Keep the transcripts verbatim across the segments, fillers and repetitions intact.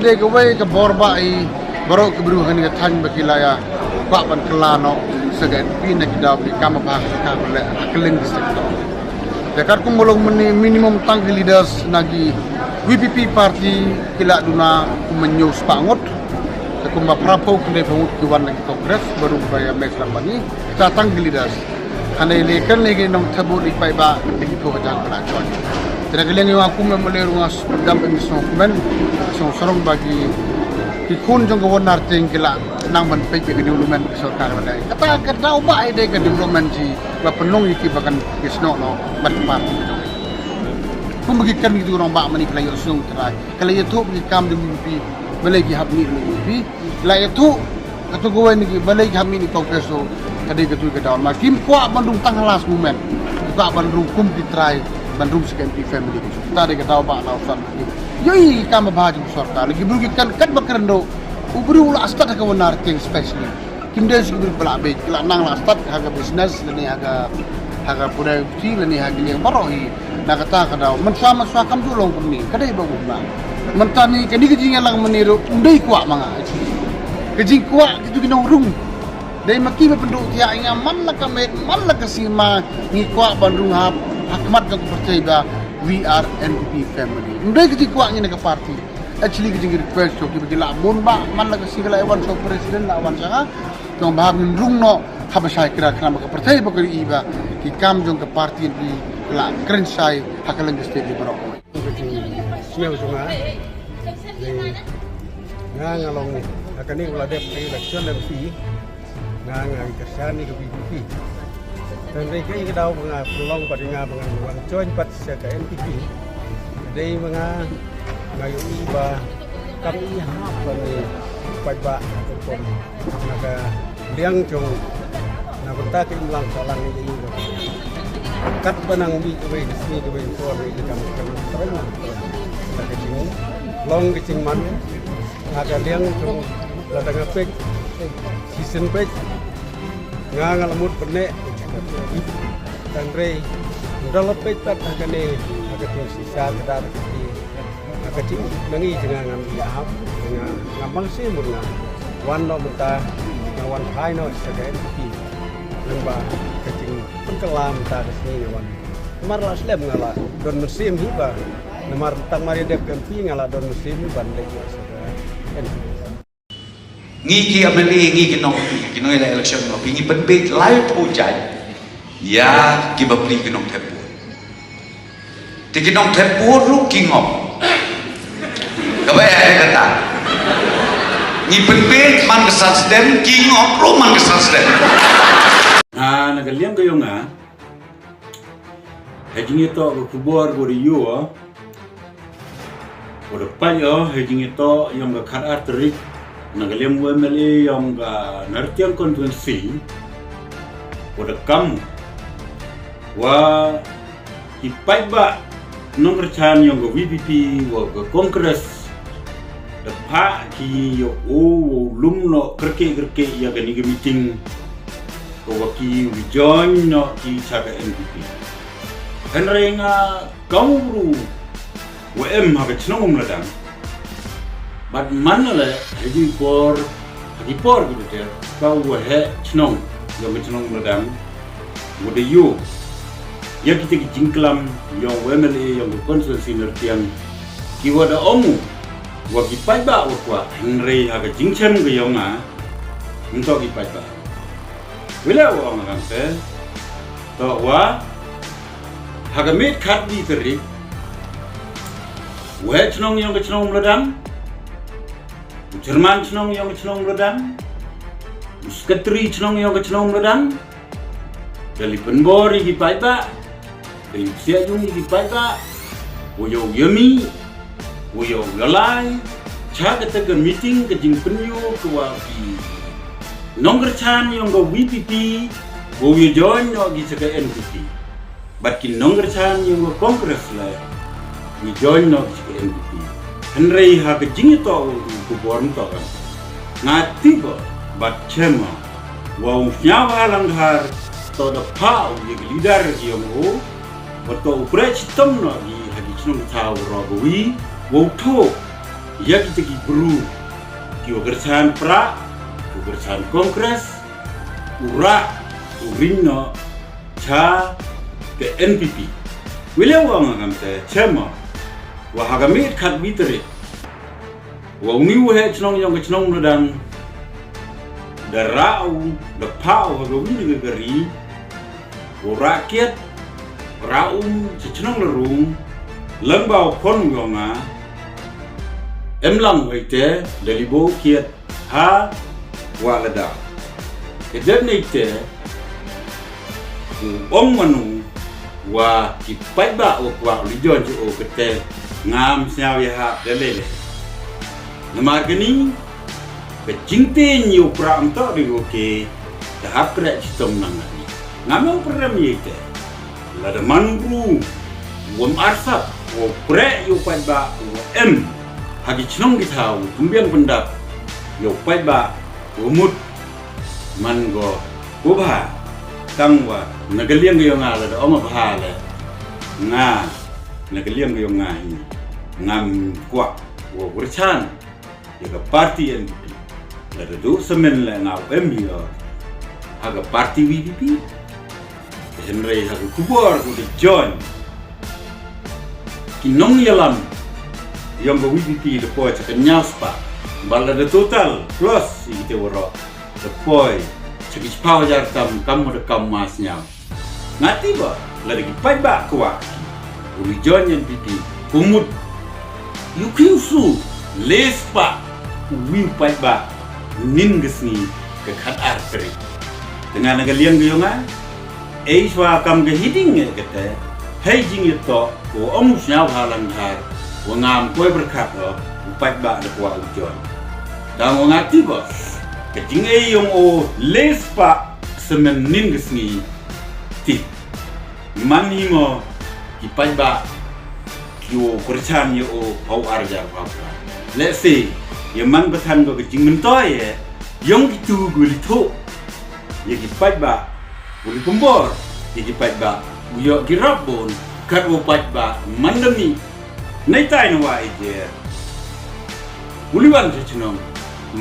Te kawei ka bor ba i baroh ki briew ha kane ka thaiñ ba ki la ïa kwah ban kylla noh sha ka N P P na ki daw ki kam ba ha ka ba leh ha kylleng district. Te katkum ba long mynne minimum tang ki leaders na ki V P P party ki la duna kum hynñiew spah ngut. Te kumba phra phew khyndai phew ngut ki wan na ki Congress baroh ba ïa mess lang bad ngi. Kita tang ki leaders. Hynrei lei kren lei ki nongthep vote lei paidbah lei ki phew hajar ka la join. Te na ka liang ïa nga kum M L A ruh nga dam em sngewkmen sngewsarong ba ki ki khun jong ka Wahnar Tieng ki la nang ban peit ïa ka development ka sorkar ka dei. Kata ka daw ba ai dei ka development ji ba pynlong ïa ki ba kan ïasnoh noh bad ka party. Kum ba ki kren ki tu rangbah mynne ki la ïohsngew trai. Ka la ïathuh ba ki kam da V P P, balei ki hap mih na V P P. La ïathuh katu kawei na ki balei ki hap mih na Congress, so ka dei katu ka daw. Ma kim kwah ban rung tang ha last moment. Ki kwah ban rung kum ki trai ban rung sha ka M P family. Kata dei ka daw ba la u san. Ïohi ki kam ba bha jong ka sorkar. La ki briew ki kren katba kren ruh. U briew u la stad ha ka Wahnar Tieng specially. Kim dei shu ki briew ba la beit, ki la nang la stad ha ka business lane ha ka, ha ka pule puthi lane ha ki liang baroh hi. Na kata ka daw mynta, mynta kam ju long kumne, ka dei ba kumne. Mynta ni kane ka jingïalang mynne ruh ym dei kwah ma nga. Ka jingkwah kitu ki nongrung. Dei ma ki ba pynduh thiah ïa nga man la ka miet man la ka sngi ma ngi kwah ban rung ha, ha khmat jong ka pyrthei ba we are N P P family. Ym dei ka jingkwah ngi na ka party. Actually ka jingrequest jong ki ba ki la bun ba man la ka sngi ka la wan sha u president la wan sha nga. Jong ba hap ngin rung noh haba shai kra khnang ba ka pyrthei ba ka ïohi ba ki kam jong ka party N P P la kren shai ha ka lyngkha state baroh. Ka jingsngew jong nga. Nga nga long ha kane u la dep ka election M P. Nga nga ïa kyrshan ïa ka V P P. Hynrei ka ïa ka daw ba nga pynlong pat ïa nga ba ngan wan join pat sha ka N P P. Dei ba nga nga ïohi ba kam ïa hap ba ngi paidbah ka pom na ka liang jong na bynta ka imlang sahlang ïa ïa. Katba nang mih kawei ka sngi kawei ka por ïa ka kam ka kam na ka jinglong ka jingman. Ha ka liang jong lada nga peit shisien peit nga nga la mut bneh. Hynrei ynda la peit pat ha kane ha ka jingshisha ka dar ka ti ha ka jing na ngi jong nga ngam ïa hap nga nga mang sih mut nga wan noh mynta nga wan phai noh sha ka N P P. Lyngba ka jingpynkylla mynta ka sngi nga wan. Namar la slem nga la don mynsiem hi ba namar tang mar ïa dep ka M P nga la don mynsiem hi ban leit ïa sha ka M P. Ngi ki M L A, ngi ki nong, ki nong ïaleh election ngi, ngi pynbeit laiphew jait ïa ki bapli ki nongthep vote. Te ki nongthep vote ruh ki ngop. Kaba eh kata. Ngi pynbeit man ka san stem, ki ngop ruh man ka san stem. Ah, na ka liang ka jong nga. Ha jingïatoh ka khubor ka dei ïoh. Ka dei peit ïoh ha jingïatoh ïong ka khatar tarik na ka liang u M L A ïong ka Nartiang constituency. Ka dei kam wa ki paidbah nongkyrchan ïong ka V P P wa ka Congress. Da phah ki ïa u, u lum noh kyrkieh kyrkieh ïa kane ka meeting. Ka wa ki u join noh ki sha ka N P P. Hynrei nga kam u bru wa em ha ka chnong Umladang. Bad man la ha ki por, ha ki por ki te ka wa heh chnong ïong ka chnong Umladang. Wa da ïoh ïa kita ki jingklam ïong wa M L A ïong ka constituency Nartiang ki wa da ong u wa ki paidbah wa kwah, hynrei ha ka jingchem ka ïong nga, mynta ki paidbah. Wila wa ong nga te to wa ha ka miet khatwi tarik wa heh chnong ïong ka chnong Umladang, u chairman chnong ïong ka chnong Umladang, u secretary chnong ïong ka chnong Umladang. Da leit pynbor ïa ki paidbah, da leit pynsiah jong ïa ki paidbah, wa ïoh ïa mih, wa ïoh ïa lai sha kata ka meeting ka jingpynïoh ka wa ki nongkyrchan ïong ka V P P, wa ïoh join noh ki sha ka N P P. Bad ki nongkyrchan ïong ka Congress la ngi join noh ki sha ka N P P. Hynrei ha ka jingïatoh u khubor mynta ka nga tip bad chem wa u Sniawbhalang Dhar to da phah u ïa ka leader ïong u, wa to u preh chitom noh ki ha ki chnong thaw ro ka wi wa u thoh ïa kita ki bru, ki wa kyrchan prah, ki wa kyrchan Congress, u rah u ring noh cha ka N P P. Wi leh wa nga ngam te chema wa ha ka miet khat wi tarik wa uni u heh chnong yong ka chnong Mladang da rah u da phah u ha ka wi na ka kari. U rah kiad rah um cha chnong la rung lang ba u khon u yong nga. Em lang wei te da libo kiad ha wa la da. Ka dep nei te u ong manu wa ki paidbah wa kwah u li jon ju o ka te ngam sñiaw ya ha da lele. Namar kani ka jingteng yow prah am to ri ke da hap kreh chitom nang nani. Ngam yow prem ye te. La da man ru wam arsap wa preh yow paidbah wa em ha ki chnong ki thaw kumbiang pyndap yow paidbah wa mut man go ko bha. Tang wa na ka liang yow nga la da ong bha le nga na ka liang yow nga hi ngam kwah wa wyrchan ïa ka party N P P. La da duh samen le nga em ïa ha ka party V P P. Hynrei ha ka khubor ku da join ki nongïalam yong ka V P P da poi cha ka ñiaw spah ba la da total plus ïa ki te waroh da poi cha ki chiphaw hajar tam kam da kam ma sñiaw. Nga ti ba la da ki paidbah kwah u li join N P P. Kumut yu kiu su le spah u wi u paidbah nin ka sngi ka khat ar tarik. Te nga na ka liang ka yong nga ei swa kam ka hiding nge ka te hei jing ïa to ko ong u sñiaw ha lang dhar wa ngam koi berkat o u paidbah da kwah u join. Tang wa nga ti ba ka jing ei yong o le spah semen nin ka sngi ti man hi mo ki paidbah ki o kyrchan ïa o hau ar jar hau pra. Let's say ïa man ba than ba ka jingmyntoi ïa yong ki tu gu li tho ïa ki paidbah u li kumbor ïa ki paidbah u ïoh ki rap bon kat u paidbah man da mi. Nei tai na wa i jer u li wan cha chnong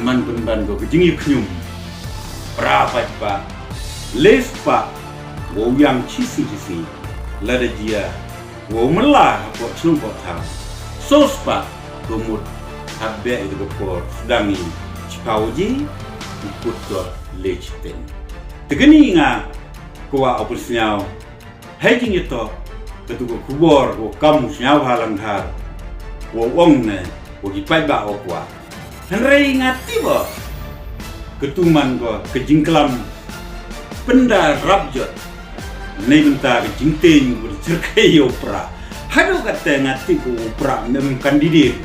man pynban ko ka jingïakñium. Pra paidbah le spah wow yang chi si chi si la da jia wow mela ha ko chnong ko thaw. So spah ko mut ha beh ïa ka por sdang i chiphaw ji i kut ko le chiteng. Te kani nga ko wa opus sñiaw. Hei jingïatok katu ka khubor wa kam u sñiaw ha lang dhar wa ong ne wa ki paidbah wa kwah. Hynrei nga tip ba katu man ko ka jingklam pynda rap jot nei bynta ka jingteng wa da chyrkhei ïa u pra. Haduh katte nga tip u pra mem candidate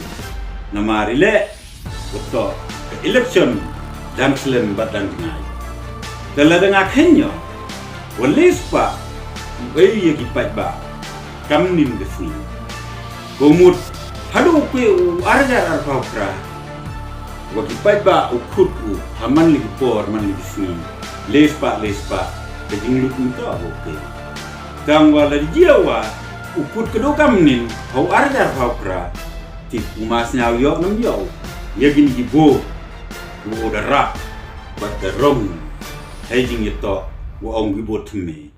namar i leh Betul ka election dang slem bad dang jngai. Te lada nga khein ïa wa le spah u ei ïa ki paidbah kam nin ka sngi. Ko mut haduh u kwe u arjar arphaw phra wa ki paidbah u khut u ha man li ki por man li ki sngi. Le spah le spah ka jinglut mynta u kwe. Tang wa la jia wa u khut ka do kam nin ha u arjar arphaw phra. Tip u ma sñiaw ïoh nam ïoh ïa kini ki vote u da rah bad da rong. Hei jingïatoh wa ong ki vote thymme.